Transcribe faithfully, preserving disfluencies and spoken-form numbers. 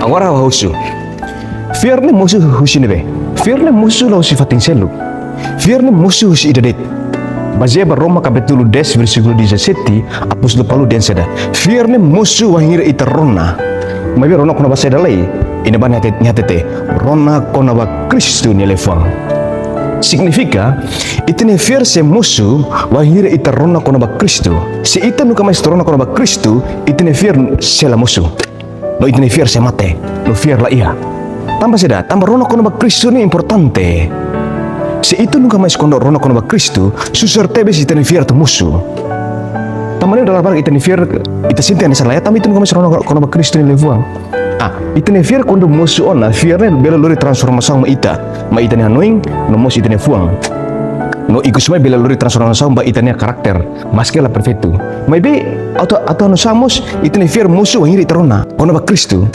Agora ha'u husu. Fiar ne'e mosu husi ne'ebé? Fiar ne'e mosu la husi fatin seluk. Fiar ne'e mosu husi ida de'it. Bazeia ba Roma kapítulu dez versíkulu dezassete, apóstolu Paulo dehan saida? Fiar ne'e mosu wainhira ita rona. Maibé rona kona-ba saida lai? Ida-ne'ebé nia hatete, nia hatete, rona kona-ba Kristu nia liafuan. Signifika, ita-nia fiar sei mosu wainhira ita rona kona-ba Kristu. Se ita nunka mais rona kona-ba Kristu, ita-nia fiar sei la mosu. No ita-nia fiar sei mate, no fiar la iha. Tanba saida? Tanba rona kona-ba Kristu ne'e importante. Se ita nunka mais kona, rona kona-ba Kristu, susar tebes ita-nia fiar atu mosu. Tanba ne'e dala barak ita-nia fiar, ita sente hanesan la iha, tanba ita nunka mais rona kona-ba Kristu nia liafuan. Ah, ita-nia fiar kuandu mosu ona, fiar ne'e bele lori transformasaun mai ita, mai ita-nia hanoin, no mós ita-nia fuan. No ikus mai bele lori transformasaun ba ita-nia karakter, maske la perfeitu. Maibé, atu, atu halo saida mós, ita-nia fiar mosu wainhira ita rona kona-ba Kristu.